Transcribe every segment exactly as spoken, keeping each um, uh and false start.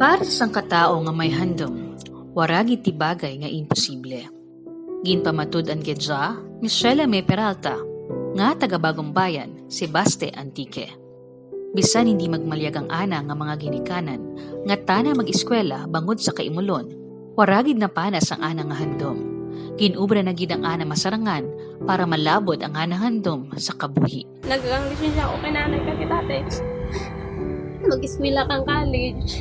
Para sa sangka tawo nga may handum, wara gid ti bagay nga imposible. Ginpamatud-an gid dya ni Shella Mae Peralta, nga taga Bagong Bayan, Sebaste, Antique. Bisan indi magmalyag ang ana nga mga ginikanan, nga tana mag-eskwela bangod sa kaimulon, wara gid napanas ang ana nga handum. Gin-obra na gid ang ana masarangan para malab-ot ang ana handum sa kabuhi. Nagkakang lisensya ako kay nanay kag kay tatay. Mag-eskwela kang college.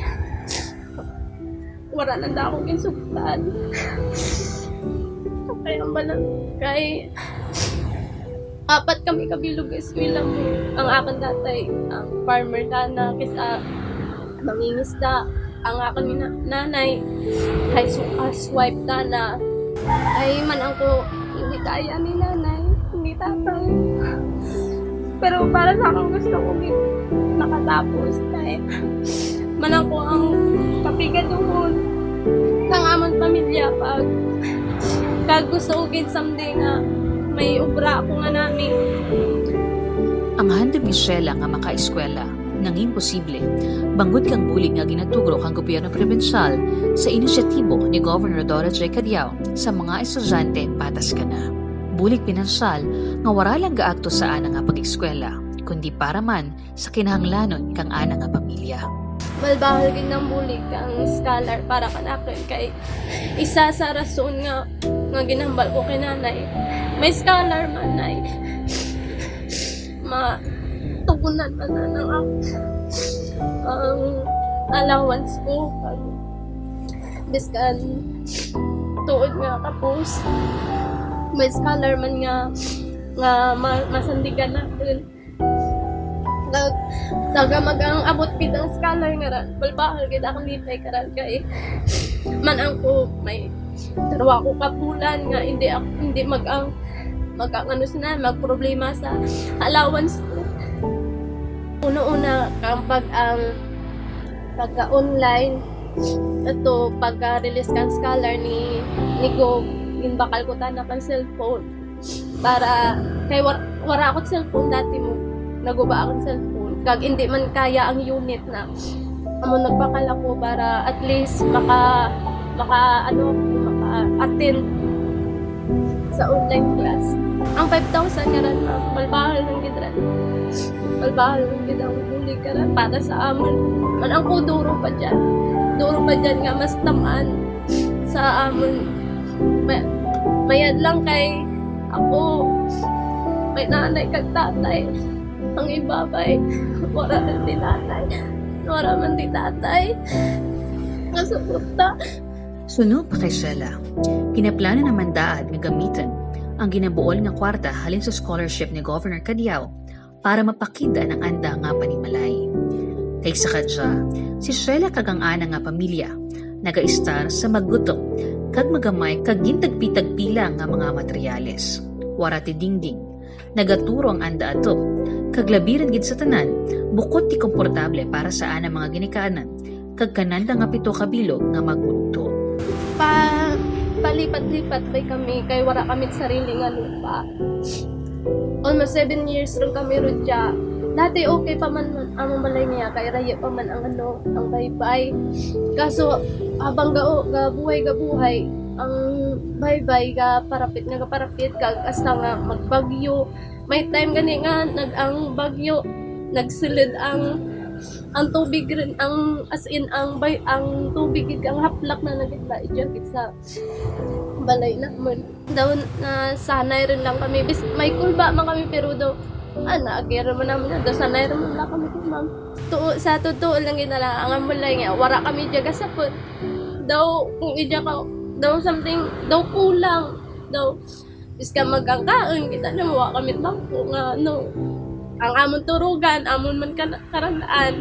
Wara na daw ako ginsugtan. Kay ang balang, kay apat kami kabilog eskwela mo. Ang akun tatay, ang farmer tana, kis-a mangingisda. Ang akun ni na-, nanay, housewife tana. Ay, man-an ko, hindi kaya ni nanay, ni tatay. Pero para sa akun, gusto ko gid makatapos kay man-an ko ang kapigaduhon kang amun pamilya pag, kag gusto ko gid someday nga may obra ako nga nami. Ang handum ni Shella nga makaeskwela nangin posible, bangod kang bulig nga ginatugro kang gobyerno probinsyal sa inisyatibo ni Governor Dodod J. Cadiao sa mga estudyante patas kana. Bulig pinansyal nga wara lang gaagto sa ana nga pag-eskwela, kundi para man sa kinahanglanon kang ana nga pamilya. Balbahal gid ang bulig kang scholar para kanakun kay isa sa rason nga, nga ginhambal ko kay nanay. May scholar man, nay. Matugunan man na ang, ang allowance ko. Biskan tuod nga kapos, may scholar man nga, nga ma-, masandigan nakun. Tag-, taga mag-ang abot gid ang scholar ngaran. Balbahal gid akun lipay karan kay man-an ko may darwa ko ka bulan nga hindi ak-, hindi mag-ang, mag-ang ano sina, magproblema sa allowance ko. Una-una kang pag-ang pagka-online, ato pagka-release kang scholar ni, ni Gov, ginbakal ko tana kang cellphone. Para, kay war-, wara ako cellphone dati mo. Naguba akun cellphone. Kag hindi man kaya ang unit na. Amo nagpakal ako para at least maka, maka, ano, maka-attend sa online class. Ang five thousand ngaran, ma'am, balbahal lang gid ran. Balbahal lang gid ang bulig karan para sa amun. Man-an ko duro pa dyan. Duro pa dyan nga mas tam-an sa amun. May, mayad lang kay ako, may nanay kag tatay. Ang iba bay, wara man ti nanay, wara man ti tatay nga suporta. Suno pa kay Shella, ginaplano na man daad nga gamitun ang ginabuol nga kwarta halin sa scholarship ni Governor Cadiao para mapakit-an ang anda nga panimalay. Kaysa kadya, si Shella kag ang ana nga pamilya nagaistar sa magutom kag magamay kag gintagpi-tagpi lang nga mga materyales. Wara ti dingding, nagaturo ang anda ato, kag labi run gid sa tanan, bukut ti komportable para sa ana mga ginikanan, kag kananda nga pito ka bilog nga magbugto. Pa-, palipat-lipat bay kami, kay wara kami sarili nga lupa. Almost seven years run kami rudya. Dati okay pa man, man, ang balay niya, kay rayo pa man ang ano, ang baybay. Kaso, habang ga-, gabuhay, gabuhay, ang baybay, gaparapit nga gaparapit, kag hasta nga magbagyo. May time gani nga nag-, ang bagyo, nagsulud ang, ang tubig run, ang, as in, ang bay-, ang tubig gid, ang haplak na nagitla, idya gid sa balay namun. Daw nasanay run lang kami. Bis-, may kulba man kami, pero daw, ah, naagi run man namun, daw sanay run man lang kami, ma'am. Tuo, sa totoo lang gid na lang, ang amon lang nga, wara kami dya gasapot. Daw, kung idya ka, daw something, daw kulang, daw, Bisan mag-ang kaun kita na, wara kami bangko nga, ano, ang amon turugan, amon man kana-, karan-an.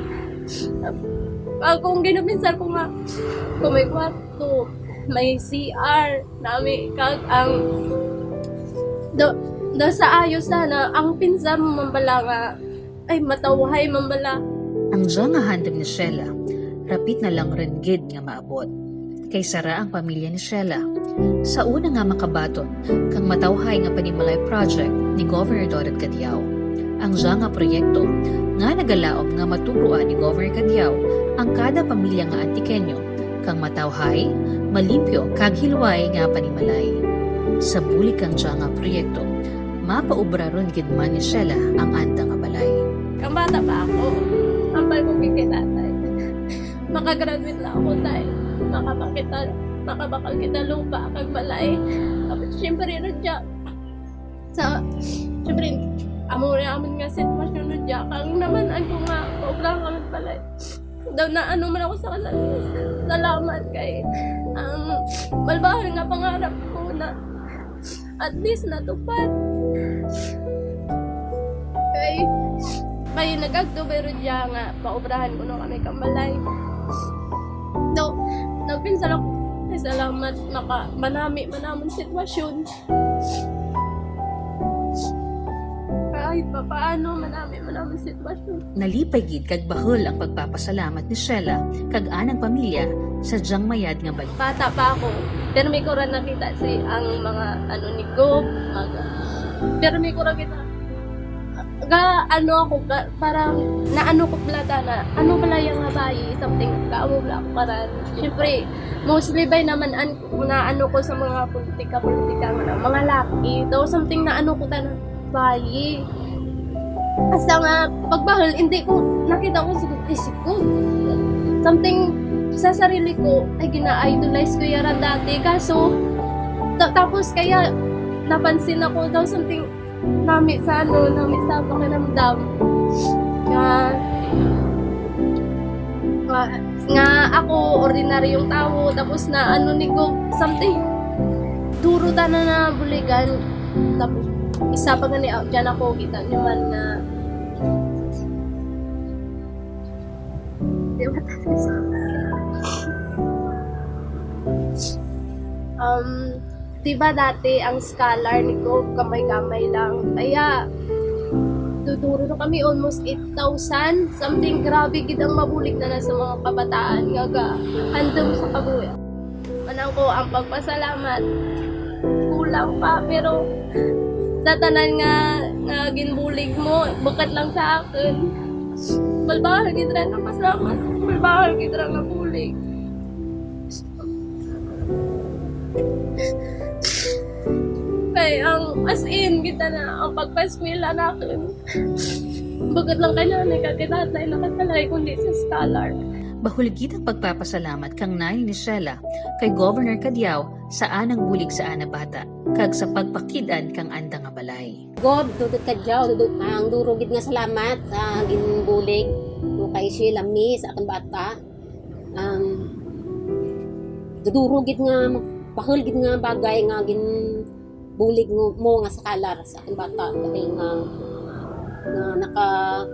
Ah, kung ginapinsar ko nga, kung may kwarto, may C R, nami, kag ang, daw, daw sa ayo sana, ang pinsar mo man bala nga, Ay, matawhay man bala. Ang dya nga handum ni Shella, rapit na lang run gid nga maabot. Kay sara ang pamilya ni Shella. Sa una nga makabaton kang matawhay nga panimalay project ni Governor Dodod Cadiao, Ang dya nga proyekto nga nagalaum nga matugroan ni Governor Cadiao ang kada pamilya nga Antiqueño kang matawhay, malimpyo kag hilway nga panimalay. Sa bulig kang dya nga proyekto, mapaobra run gid man ni Shella ang anda nga balay. Kang bata pa ako, hambal ko gid kay tatay. Maka-graduate lang ako, tay. Makabakal kita, makabakal kita lupa kag balay. Tapos, syempre, run dya. Sa, syempre, amo ra man nga sitwasyon run dya. Kang naman-an ko nga, paobrahan kami balay. Daw naano man ako sa kasal-, salamat kay, um, bahul-bahul nga pangarap ko na at least natupad. Kay, kay nag-agto bay run dya nga paobrahan kuno kami kang balay. So, nagpinsala ko, ay, salamat, maka-, manami man amon sitwasyon. Kahit papaano, manami man amon sitwasyon. Nalipay gid kag bahul ang pagpapasalamat ni Shella kag anang pamilya sa dyang mayad nga balita. Bata pa ako, pirmi ko ra nakita si, ang mga, ano, ni Gob, mga, pirmi ko ra kita. Ga, ano ako, ga, parang naano ko bala tana, ano bala dyang bayi, something, gaamo bala ako karan. Syempre, mostly bay naman-an, naano ko sa mga politika, politika nga na, mga laki, daw something naano ko tana, bayi. Hasta nga pagbahul, hindi ko, nakita ko siguro, ay, siguro. Something sa sarili ko, ay, gina-idolize ko yara dati. Kaso, ta-, tapos kaya napansin ako daw something, nami sa ano, nami sa pakiramdam. Nga, nga, nga ako, ordinaryong tawo, tapos naano ni Gob, something, duro tana nga buligan, tapos isa pa gani, ah, dyan ako, kita nyo man nga, di ba, um, Di ba dati ang scholar ni Gob, gamay-gamay lang. Kaya, duduro na kami, almost eight thousand. Something, grabe gid ang mabulig na, na sa mga kabataan nga gahandum sa kabuhi. Manang ko ang pagpasalamat. Kulang pa, pero sa tanan nga, nga ginbulig mo, bukut lang sa akun. Bahul-bahul gid ra nga pasalamat. Bahul-bahul gid ra nga bulig. Kay ang, as in, kita na, ang pagpaeskwela nakun. Bukut lang kay nanay kag kay tatay nakasalay, kundi sa scholar. Bahul gid ang pagpapasalamat kang nanay ni Shella kay Governor Cadiao sa anang bulig sa ana bata, kag sa pagpakid-an kang anda nga balay. Gob, Dodod Cadiao, dudu-, ang duro gid nga salamat sa ginbulig mo kay Shella, mi, sa akun bata. Ang duduro gid nga, bahul gid nga bagay nga ginbulig mo, mo nga scholar sa akun bata, dahil nga, nga naka-,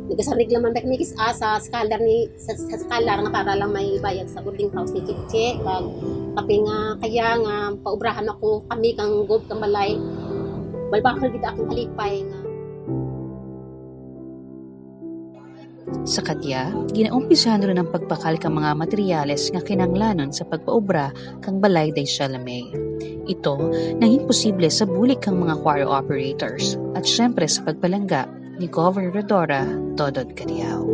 nagasarig lang man bay kami kis-a sa scholar ni, sa, sa scholar nga para lang may bayad sa boarding house ni Chichi, kag kapi nga kaya nga paobrahan ako kami kang Gob kang balay, bahul-bahul gid akun kalipay nga. Sa kadya, ginaumpisahan run ang pagbakal kang mga materyales nga kinahanglanun sa pagpaobra kang balay day Shella Mae. Ito nangin posible sa bulig kang mga quarry operators at syempre sa pagpalangga ni Gobernadora Dodod Cadiao.